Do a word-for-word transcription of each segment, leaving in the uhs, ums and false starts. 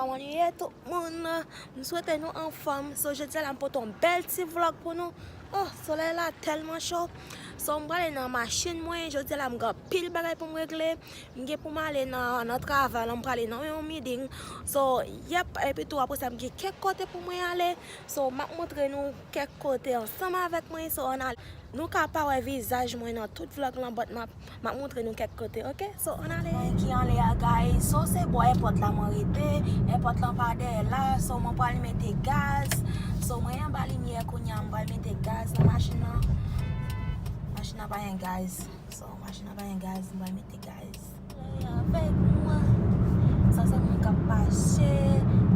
Kòman nou ye tout moun? M swete nou anfòm. So, jodi a la m pote yon bèl ti vlòg pou nou. Oh, solèy la tèlman cho. So, m prale nan machin mwen. Jodi a la m gen anpil bagay pou m regle. M gen pou m ale nan, nan travay la, m prale nan yon meeting. So, yep, epi tou apre sa m gen kèk kote pou mwen ale. So, m ap montre nou kèk kote ansanm avèk mwen. So, ann ale. Nou ka pa wè vizaj mwen nan tout vlòg lan, but m ap, m ap montre nou kèk kote, oke? So, ann ale. Ki anlè a, guys. So, se bò èpòt la mwen rete. Èpòt lan pa dèyè la. So, mwen pral mete gaz. So, mwen anba limyè kounye a, mwen pral mete gaz nan machin nan. Machin nan pa gen gaz. So, machin nan pa gen gaz, mwen pral mete gaz. Avèk mwen. Sa se moun k ap pase.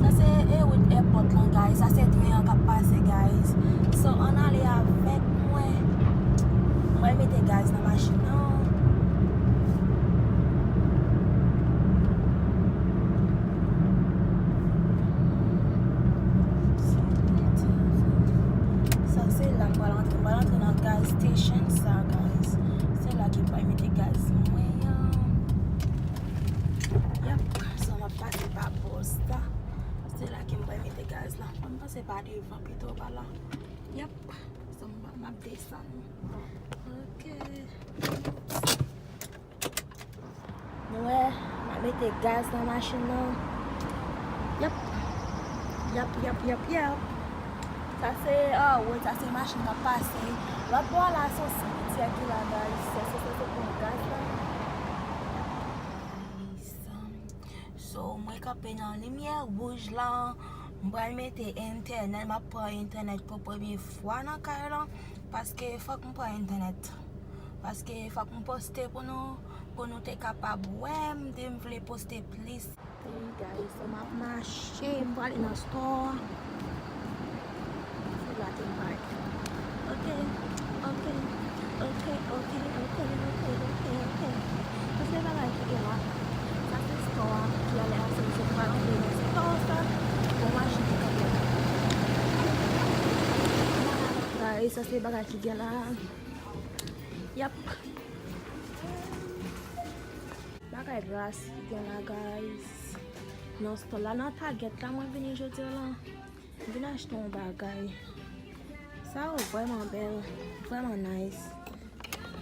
Sa se, e, wout èpòt lan, guys. Sa se tren an k ap pase, guys. So, ann ale avèk mwen. Mwen mete gaz nan machin nan. Sa se la m pral antre. M pral antre nan gas station sa, guys. Se la ke m pral mete gaz mwen an. Yep, so m ap pase pa posta. Se la ke m pral mete gaz la. M pase pa devan pito pa la. Yep, so m, m ap desann. Oke. Nou wè, m ap mete gaz nan machin nan. Yep. Yep, yep, yep, yep. Sa se, ah, wout, sa se machin k ap pase. Lòt bò a la, se yon simityè ki la, guys. Se, se, se, se pou gaz la. So, mwen kanpe nan limyè wouj la. M pral mete entènèt. M ap pran entènèt pou premye fwa nan kay lan. Paske fòk m pran entènèt. Paske fòk m poste pou nou, pou nou te kapab wè m, te m vle poste plis. Hey guys, so m ap mache, m prale nan store. Se la ke m prale. Oke, oke, oke, oke, oke, oke, oke, oke. Sa se bagay ki gen la. Sa se store a, ki anlè a, se, se m pral antre nan store sa. Bon, mache ki kanpe. Guys, sa se bagay ki gen la. Yep. Bagay gras ki gen la, guys. Nan store la, nan Target la, mwen vini jodi a la. M vin achte yon bagay. Sa yo vrèman bèl, vrèman nice.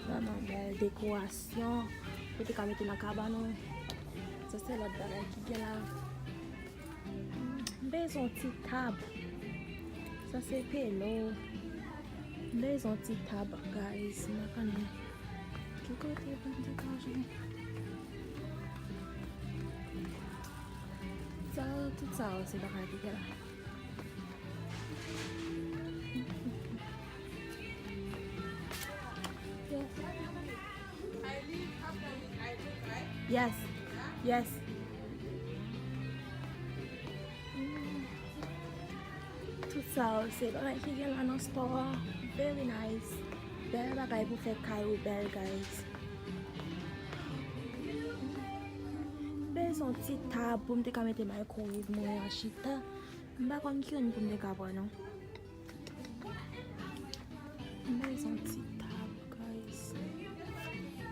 Vrèman bèl dekorasyon. Ou te ka mete nan kabann ou. Sa se lòt bagay ki gen la. M bezwen yon ti tab. Sa se pelo. M bezwen yon ti tab, guys. M pa konnen ki kote pou m te ka jwenn. Sa, tout sa yo, se bagay ki gen la. Yes. Yes. Tout sa yo, se bagay ki gen la nan store a. Very nice. Bèl bagay pou fè kay ou bèl, guys. Bezwen yon ti tab pou m te ka mete microwave mwen an chita. M pa konn ki youn pou m te ka pran, non. M bezwen ti tab, guys.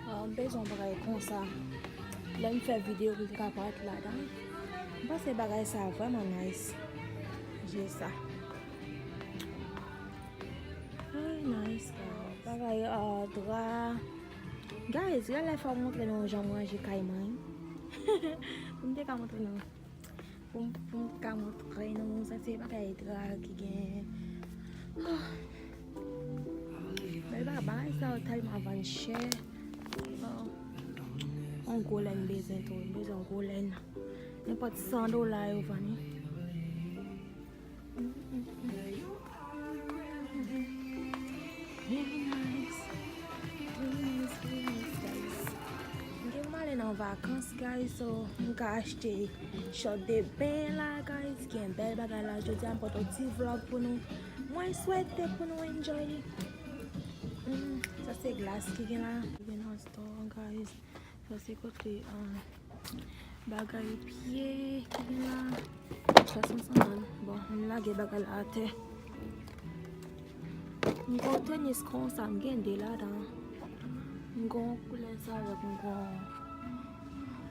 Ah, m bezwen bagay konsa. Lè m fè videyo pou l te ka parèt ladan. M panse bagay sa vrèman nice. Je sa. Very nice, guys. Bagay, ah, dra. Guys, genlè fò m montre nou jan m ranje kay mwen. Pou m te ka montre nou. Pou m, pou m ka montre nou, sa se bagay dra ki gen. Oh. Men ba, bagay sa yo tèlman vann chè. Oh. Yon gwo lèn bezwen tou, bezwen yon gwo lèn. Nenpòt san dola yo vann li. Very nice. Very nice, very nice, guys. M gen pou m ale nan vakans, guys, so m ka achte short de ben la, guys. Gen bèl bagay la. Jodi a m pote yon ti vlog pou nou. Mwen swete pou nou enjoy li. Mm, sa se glas ki gen la. Ki gen nan store, guys. Sa se kote, ah, bagay pye ki gen la. Sa se yon sandal. Bon, m lage bagay la atè. M gen yon tenis konsa, m gen de ladan. M gen yon koulè sa avèk m gen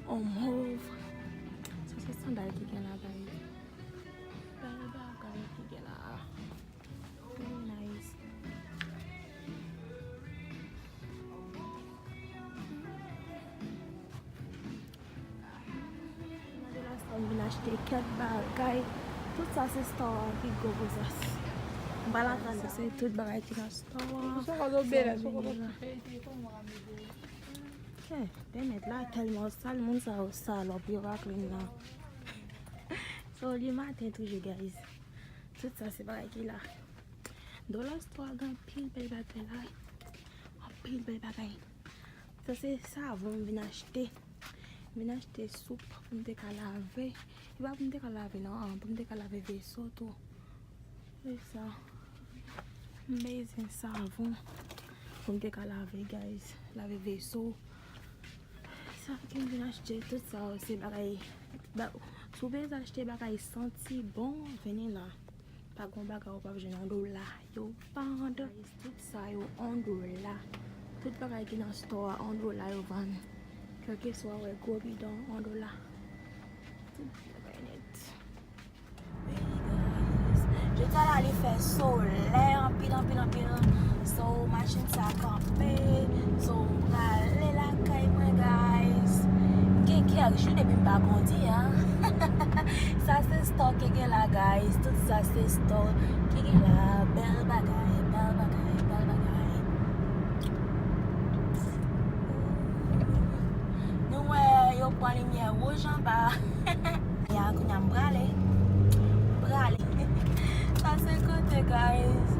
yon mov. Sa se Ki sandal ki gen la, guys? Bèl bagay ki gen la. Very nice. Nan de la store, m vin achte kèk bagay. Tout sa se store an ki gwo pou sa. M pa la tann. Sa se tout bagay ki nan store an. Sa vini la. Eh, pèmèt la tèlman sal, moun sa yo salòp, yo pa clean nan. So, li maten toujou, guys. Tout sa se bagay ki la. Dollar Store gen anpil bèl bagay la. Anpil bèl bagay. Sa se savon m vin achte. M vin achte soup pou m te ka lave. E pa pou m te ka lave non, an, pou m te ka lave veso tou. E sa. Amazing savon. Pou m te ka lave, guys. Lave veso. Sa ke m vin achte, tout sa yo, se bagay. Ba, si w bezwen achte bagay santi bon, vini la. Pa gon bagay ou p ap jwenn yon dola. Yo pa vann. Tout sa yo, yon dola. Tout bagay ki nan store a, yon dola yo vann. Kèlkeswa, wè, gwo bidon, yon dola. Tout bagay nèt. Jodi a la, li fè solèy anpil, anpil, anpil. So, machin sa kanpe. So, m prale lakay mwen, guys. Gen kèk jou depi m pa kondi, an. Sa se store ki gen la, guys. Tout sa se store ki gen la. Bèl bagay, bèl bagay, bèl bagay. Nou wè yo pran limyè wouj anba. Ya, kounye a m prale. M prale. Sa se kote, guys.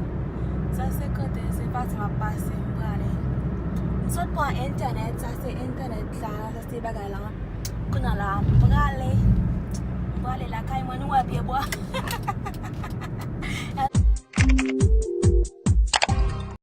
Sa se kote, se pati m ap pase, m prale. M sot pran entènèt, sa se entènèt la, sa se bagay la. Kounye a la, m prale. M prale lakay mwen, nou wè pye bwa.